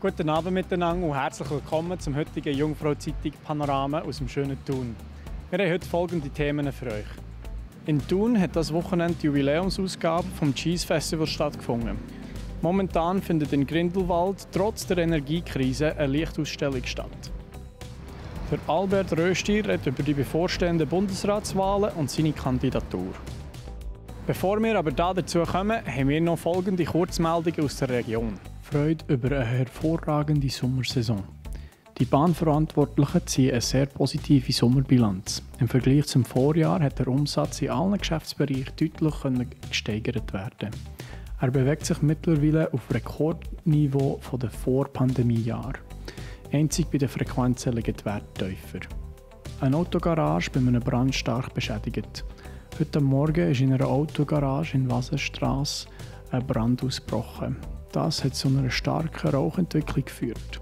Guten Abend miteinander und herzlich willkommen zum heutigen Jungfrau-Zeitung Panorama aus dem schönen Thun. Wir haben heute folgende Themen für euch. In Thun hat das Wochenende die Jubiläumsausgabe vom Cheese Festival stattgefunden. Momentan findet in Grindelwald trotz der Energiekrise eine Lichtausstellung statt. Der Albert Rösti redet über die bevorstehenden Bundesratswahlen und seine Kandidatur. Bevor wir aber dazu kommen, haben wir noch folgende Kurzmeldungen aus der Region. Freude über eine hervorragende Sommersaison. Die Bahnverantwortlichen ziehen eine sehr positive Sommerbilanz. Im Vergleich zum Vorjahr hat der Umsatz in allen Geschäftsbereichen deutlich gesteigert werden. Er bewegt sich mittlerweile auf Rekordniveau von den Vor-Pandemie-Jahren. Einzig bei den Frequenzen liegen die Werte tiefer. Eine Autogarage bei einem Brand stark beschädigt. Heute Morgen ist in einer Autogarage in Wasserstrasse ein Brand ausgebrochen. Das hat zu einer starken Rauchentwicklung geführt.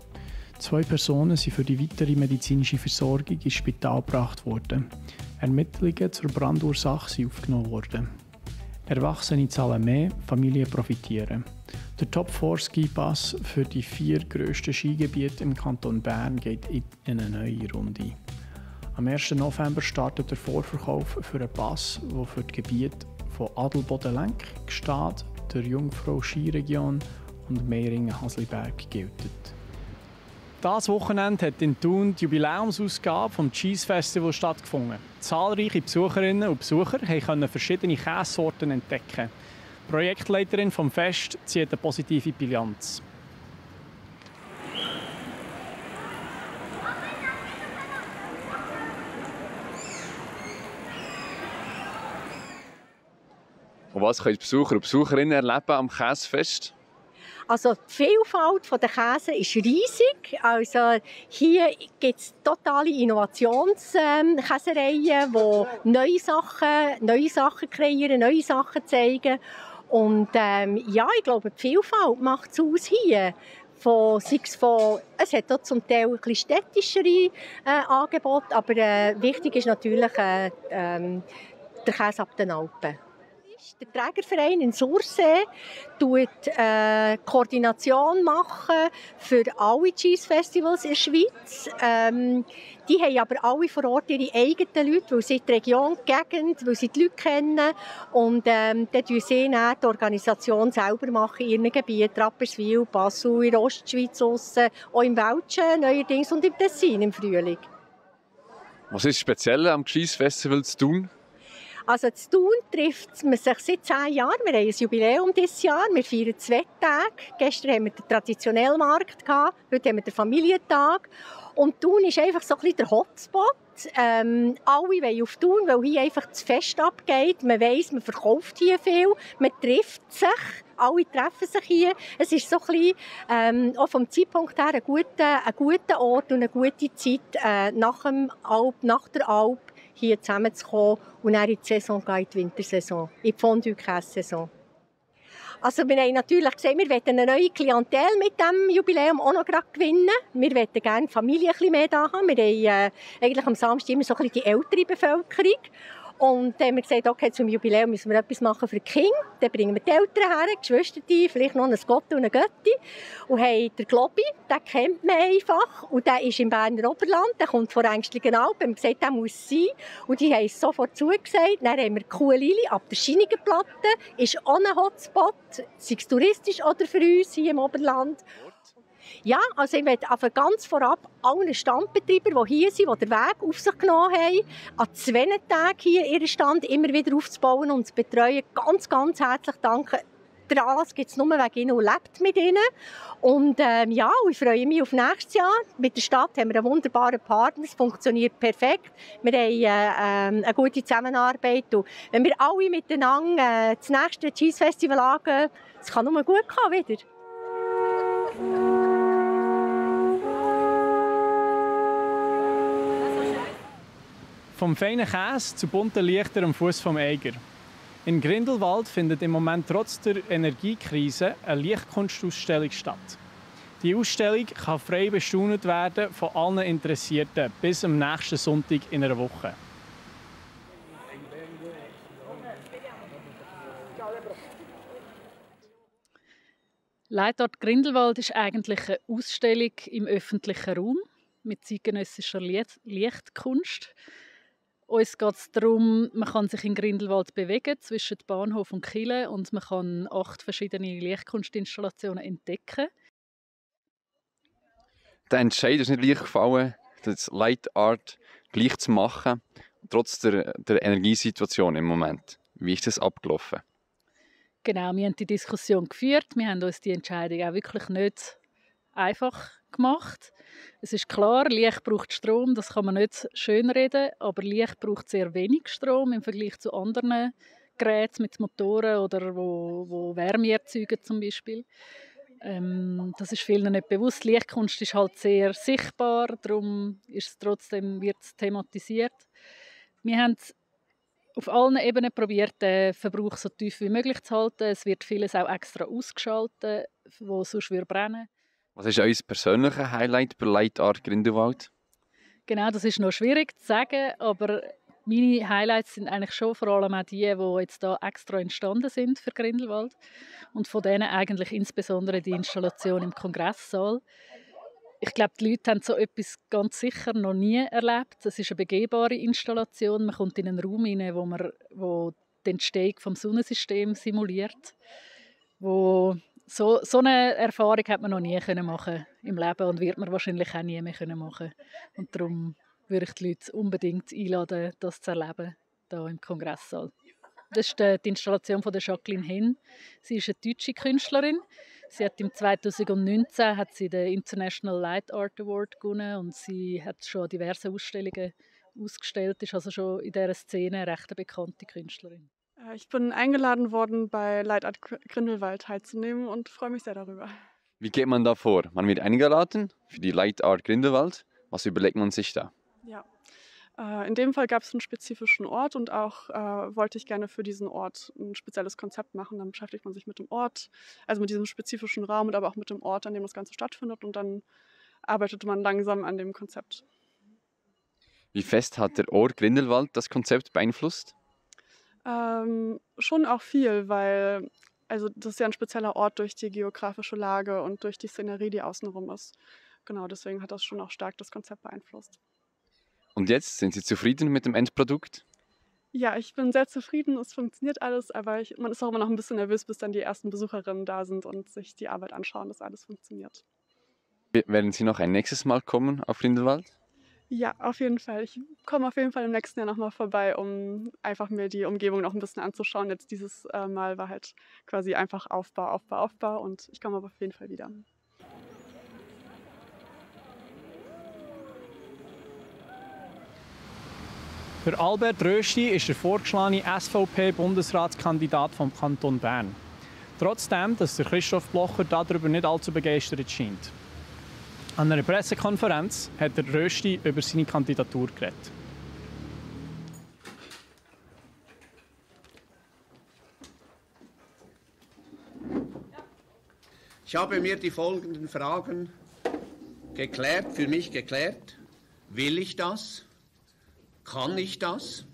2 Personen sind für die weitere medizinische Versorgung ins Spital gebracht worden. Ermittlungen zur Brandursache sind aufgenommen worden. Erwachsene zahlen mehr, Familien profitieren. Der Top-4-Ski-Pass für die 4 grössten Skigebiete im Kanton Bern geht in eine neue Runde. Am 1. November startet der Vorverkauf für einen Pass, der für das Gebiet von Adelboden-Lenk, Gstaad, der Jungfrau-Skiregion und Meiringen-Hasliberg gilt. Dieses Wochenende hat in Thun die Jubiläumsausgabe vom Cheese Festival stattgefunden. Zahlreiche Besucherinnen und Besucher konnten verschiedene Käsesorten entdecken. Die Projektleiterin des Fest zieht eine positive Bilanz. Und was können die Besucher und Besucherinnen erleben am Käsefest? Also die Vielfalt der Käse ist riesig. Also hier gibt es totale Innovationskäsereien, die neue Sachen kreieren, neue Sachen zeigen. Und ja, ich glaube, die Vielfalt macht es aus hier. Es hat auch zum Teil ein bisschen städtischere Angebote, aber wichtig ist natürlich der Käse ab den Alpen. Der Trägerverein in Sursee tut Koordination machen für alle Cheese Festivals in der Schweiz. Die haben aber alle vor Ort ihre eigenen Leute, weil sie die Region, die Gegend, weil sie die Leute kennen. Und dann machen sie dann die Organisation selber machen in ihren Gebieten, Rapperswil, Basel, in der Ostschweiz, auch im Welschen neuerdings und im Tessin im Frühling. Was ist speziell am Cheese Festival zu tun? Also in Thun trifft man sich seit 10 Jahren. Wir haben ein Jubiläum dieses Jahr. Wir feiern 2 Tage. Gestern haben wir den traditionellen Markt gehabt, heute haben wir den Familientag. Und Thun ist einfach so ein bisschen der Hotspot. Alle wollen auf Thun, weil hier einfach das Fest abgeht. Man weiss, man verkauft hier viel, man trifft sich. Alle treffen sich hier. Es ist so ein bisschen, auch vom Zeitpunkt her ein guter Ort und eine gute Zeit, nach der Alp hier zusammenzukommen und dann in die Saison gehen, in die Wintersaison, in die Fondue-Käse-Saison. Also wir haben natürlich gesagt, wir wollen eine neue Klientel mit diesem Jubiläum auch noch gewinnen. Wir möchten gerne die Familie ein bisschen mehr da haben. Wir haben eigentlich am Samstag immer so ein bisschen die ältere Bevölkerung. Und dann haben wir gesagt, okay, zum Jubiläum müssen wir etwas machen für die Kinder. Dann bringen wir die Eltern her, die Geschwister, vielleicht noch einen Gott und eine Götti. Und haben den Globi, den kennt man einfach. Und der ist im Berner Oberland, der kommt von Ängstlichen Alpen. Wir haben gesagt, der muss sein. Und die haben es sofort zugesagt. Dann haben wir Kuhlili ab der Schinigenplatte. Ist auch ein Hotspot, sei es touristisch oder für uns hier im Oberland. Ja, also ich möchte ganz vorab allen Standbetreibern, die hier sind, die den Weg auf sich genommen haben, an 2 Tagen hier ihren Stand immer wieder aufzubauen und zu betreuen, ganz, ganz herzlich danken. Der Anlass gibt es nur wegen ihnen und lebt mit ihnen. Und ja, ich freue mich auf nächstes Jahr. Mit der Stadt haben wir einen wunderbaren Partner, es funktioniert perfekt. Wir haben eine gute Zusammenarbeit. Und wenn wir alle miteinander das nächste Cheese Festival angehen, es kann nur gut kommen wieder. Vom feinen Käse zu bunten Lichtern am Fuß vom Eiger. In Grindelwald findet im Moment trotz der Energiekrise eine Lichtkunstausstellung statt. Die Ausstellung kann frei bestaunt werden von allen Interessierten bis am nächsten Sonntag in einer Woche. Leitart Grindelwald ist eigentlich eine Ausstellung im öffentlichen Raum mit zeitgenössischer Lichtkunst. Uns geht es darum, man kann sich in Grindelwald bewegen zwischen Bahnhof und Kille und man kann 8 verschiedene Lichtkunstinstallationen entdecken. Der Entscheid ist nicht leicht gefallen, das Light Art gleich zu machen, trotz der Energiesituation im Moment. Wie ist das abgelaufen? Genau, wir haben die Diskussion geführt. Wir haben uns die Entscheidung auch wirklich nicht einfach gemacht. Es ist klar, Licht braucht Strom, das kann man nicht schönreden, aber Licht braucht sehr wenig Strom im Vergleich zu anderen Geräten mit Motoren oder wo Wärme erzeugen zum Beispiel. Das ist vielen nicht bewusst. Lichtkunst ist halt sehr sichtbar, darum wird es thematisiert. Wir haben auf allen Ebenen probiert, den Verbrauch so tief wie möglich zu halten. Es wird vieles auch extra ausgeschaltet, wo sonst brennen würde. Was ist euer persönliches Highlight bei Light Art Grindelwald? Genau, das ist noch schwierig zu sagen, aber meine Highlights sind eigentlich schon vor allem auch die jetzt da extra entstanden sind für Grindelwald. Und von denen eigentlich insbesondere die Installation im Kongresssaal. Ich glaube, die Leute haben so etwas ganz sicher noch nie erlebt. Es ist eine begehbare Installation. Man kommt in einen Raum hinein, wo die Entstehung des Sonnensystems simuliert. So eine Erfahrung hat man noch nie machen im Leben und wird man wahrscheinlich auch nie mehr machen. Und darum würde ich die Leute unbedingt einladen, das zu erleben, hier im Kongresssaal. Das ist die Installation von der Jacqueline Henn. Sie ist eine deutsche Künstlerin. Sie hat im 2019 den International Light Art Award gewonnen und sie hat schon an diversen Ausstellungen ausgestellt. Ist also schon in dieser Szene eine recht bekannte Künstlerin. Ich bin eingeladen worden, bei Light Art Grindelwald teilzunehmen und freue mich sehr darüber. Wie geht man da vor? Man wird eingeladen für die Light Art Grindelwald. Was überlegt man sich da? Ja. In dem Fall gab es einen spezifischen Ort und auch wollte ich gerne für diesen Ort ein spezielles Konzept machen. Dann beschäftigt man sich mit dem Ort, also mit diesem spezifischen Raum und aber auch mit dem Ort, an dem das Ganze stattfindet. Und dann arbeitet man langsam an dem Konzept. Wie fest hat der Ort Grindelwald das Konzept beeinflusst? Schon auch viel, weil das ist ja ein spezieller Ort durch die geografische Lage und durch die Szenerie, die außenrum ist. Genau, deswegen hat das schon auch stark das Konzept beeinflusst. Und jetzt, sind Sie zufrieden mit dem Endprodukt? Ja, ich bin sehr zufrieden, es funktioniert alles, aber man ist auch immer noch ein bisschen nervös, bis dann die ersten Besucherinnen da sind und sich die Arbeit anschauen, dass alles funktioniert. Werden Sie noch ein nächstes Mal kommen auf Grindelwald? Ja, auf jeden Fall. Ich komme auf jeden Fall im nächsten Jahr nochmal vorbei, um einfach mir die Umgebung noch ein bisschen anzuschauen. Jetzt dieses Mal war halt quasi einfach Aufbau und ich komme aber auf jeden Fall wieder. Der Albert Rösti ist der vorgeschlagene SVP-Bundesratskandidat vom Kanton Bern. Trotzdem, dass der Christoph Blocher darüber nicht allzu begeistert scheint. An einer Pressekonferenz hat der Rösti über seine Kandidatur geredet. Ich habe mir die folgenden Fragen für mich geklärt. Will ich das? Kann ich das?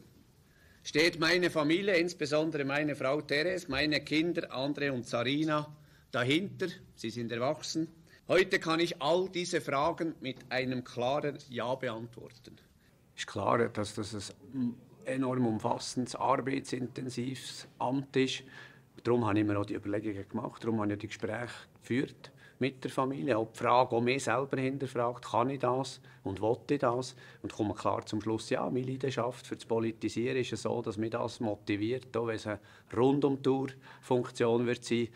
Steht meine Familie, insbesondere meine Frau Therese, meine Kinder Andre und Sarina dahinter? Sie sind erwachsen. Heute kann ich all diese Fragen mit einem klaren Ja beantworten. Es ist klar, dass das ein enorm umfassendes, arbeitsintensives Amt ist. Darum habe ich mir auch die Überlegungen gemacht, darum habe ich die Gespräche geführt mit der Familie. Auch die Frage, auch mich selber hinterfragt, kann ich das und will ich das? Und komme klar zum Schluss, ja, meine Leidenschaft für das Politisieren ist es so, dass mich das motiviert, auch wenn es eine Rundum-Tour-Funktion wird sein.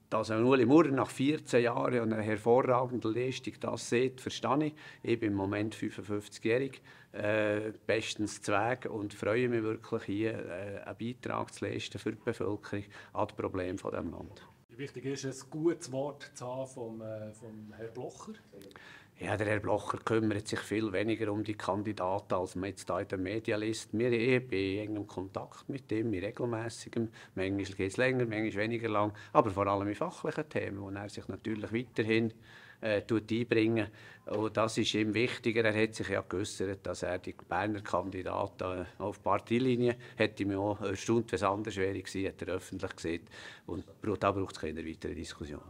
Dass Ueli Maurer nach 14 Jahren und einer hervorragenden Leistung das sieht, verstehe ich. Ich bin im Moment 55-jährig, bestens Zweig und freue mich wirklich, hier einen Beitrag zu leisten für die Bevölkerung an die Probleme dieses Landes. Wie wichtig ist es, ein gutes Wort zu haben vom Herrn Blocher? Ja, der Herr Blocher kümmert sich viel weniger um die Kandidaten, als man jetzt hier in den Medien liest. Ich bin in engem Kontakt mit ihm, in regelmässigem. Manchmal geht es länger, manchmal weniger lang. Aber vor allem in fachlichen Themen, wo er sich natürlich weiterhin einbringen. Und das ist ihm wichtiger. Er hat sich ja geäußert, dass er die Berner Kandidaten auf Parteilinie hätte mich auch erstaunt, wenn es anders wäre gewesen, hat er öffentlich gesagt. Und da braucht es keine weitere Diskussion.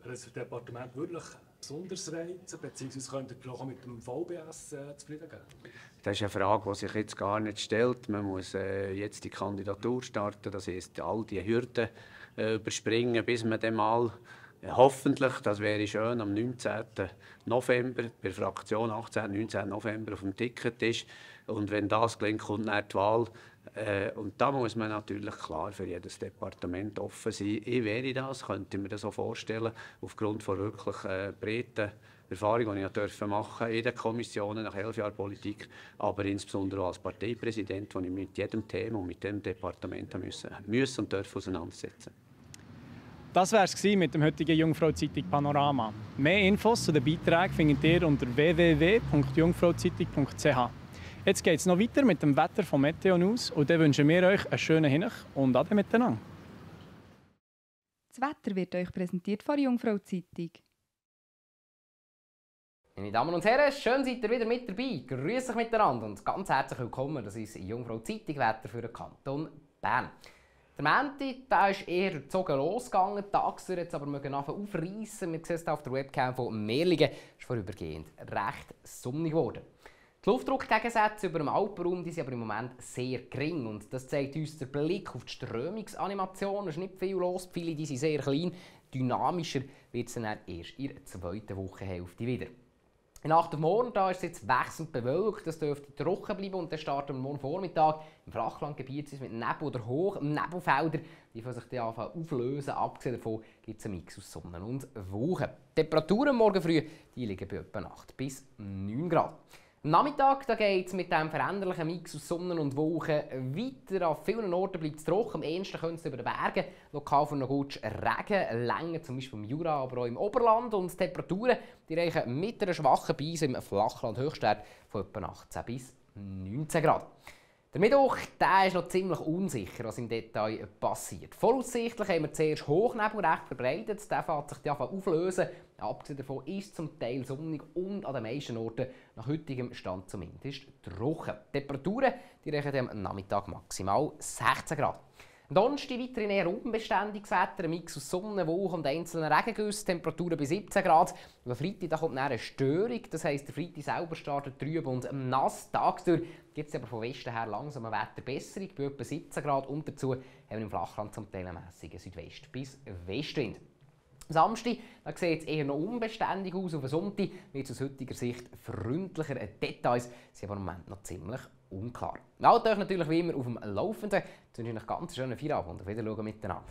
Wäre das Departement wirklich besonders reizen, beziehungsweise könnte ihr auch mit dem VBS zufrieden gehen? Das ist eine Frage, die sich jetzt gar nicht stellt. Man muss jetzt die Kandidatur starten, das heisst, all die Hürden überspringen, bis man dann mal hoffentlich, das wäre schön, am 19. November bei der Fraktion 18. 19. November auf dem Ticket ist. Und wenn das gelingt, kommt dann die Wahl. Und da muss man natürlich klar für jedes Departement offen sein. Ich wäre das, könnte mir das so vorstellen, aufgrund von wirklich breiten Erfahrungen, die ich machen in den Kommissionen nach 11 Jahren Politik, aber insbesondere auch als Parteipräsident, wo ich mit jedem Thema und mit dem Departement müssen und dürfen auseinandersetzen. Das war es mit dem heutigen Jungfrau-Zeitung Panorama. Mehr Infos zu den Beiträgen findet ihr unter www.jungfrauzeitung.ch. Jetzt geht es noch weiter mit dem Wetter von Meteo News und dann wünschen wir euch einen schönen Hinweis und Ade miteinander. Das Wetter wird euch präsentiert von Jungfrau Zeitung. Meine Damen und Herren, schön seid ihr wieder mit dabei. Grüß euch miteinander und ganz herzlich willkommen. Das ist Jungfrau Zeitung Wetter für den Kanton Bern. Der Montag ist eher gezogen losgegangen, tagsüber jetzt aber aufreißen. Wir sehen es auf der Webcam von Merlingen, ist vorübergehend recht sonnig geworden. Die Luftdruckgegensätze über dem Alpenraum die sind aber im Moment sehr gering und das zeigt uns der Blick auf die Strömungsanimation. Es ist nicht viel los, die Pfeile sind sehr klein. Dynamischer wird es dann erst in der zweiten Wochenhälfte wieder. In Nacht auf morgen da ist es jetzt wechselnd bewölkt, das dürfte trocken bleiben und dann starten wir morgen Vormittag im Flachlandgebiet mit Nebel oder Nebelfelder, die von sich dann auflösen. Abgesehen davon gibt es einen Mix aus Sonne und Wolken. Die Temperaturen morgen früh die liegen bei etwa 8 bis 9 Grad. Am Nachmittag geht es mit diesem veränderlichen Mix aus Sonne und Wolken weiter. An vielen Orten bleibt es trocken. Am ehesten könnte es über den Bergen lokal von noch gut Regen länger, zum Beispiel im Jura, aber auch im Oberland. Und die Temperaturen die reichen mit einer schwachen Brise im Flachland Höchstwert von etwa 18 bis 19 Grad. Der Mittwoch der ist noch ziemlich unsicher, was im Detail passiert. Voraussichtlich haben wir zuerst Hochnebel recht verbreitet, der fängt sich auflösen. Abgesehen davon ist es zum Teil sonnig und an den meisten Orten nach heutigem Stand zumindest trocken. Die Temperaturen die reichen am Nachmittag maximal 16 Grad. Am Donnerstag weiterhin eher unbeständiges Wetter, ein Mix aus Sonne, Wolken und einzelnen Regengüssen, Temperaturen bei 17 Grad. Und am Freitag da kommt eine Störung, das heisst, der Freitag selber startet trüb und nass. Tagsüber gibt es aber von Westen her langsam eine Wetterbesserung bei etwa 17 Grad und dazu haben wir im Flachland zum Teil einen mässigen Südwest- bis Westwind. Am Samstag sieht es eher noch unbeständig aus. Auf den Sonntag wird es aus heutiger Sicht freundlicher. Details sind aber im Moment noch ziemlich unklar. Wir halten euch natürlich wie immer auf dem Laufenden. Jetzt wünsche ich euch einen ganz schönen Feierabend und auf Wiedersehen miteinander.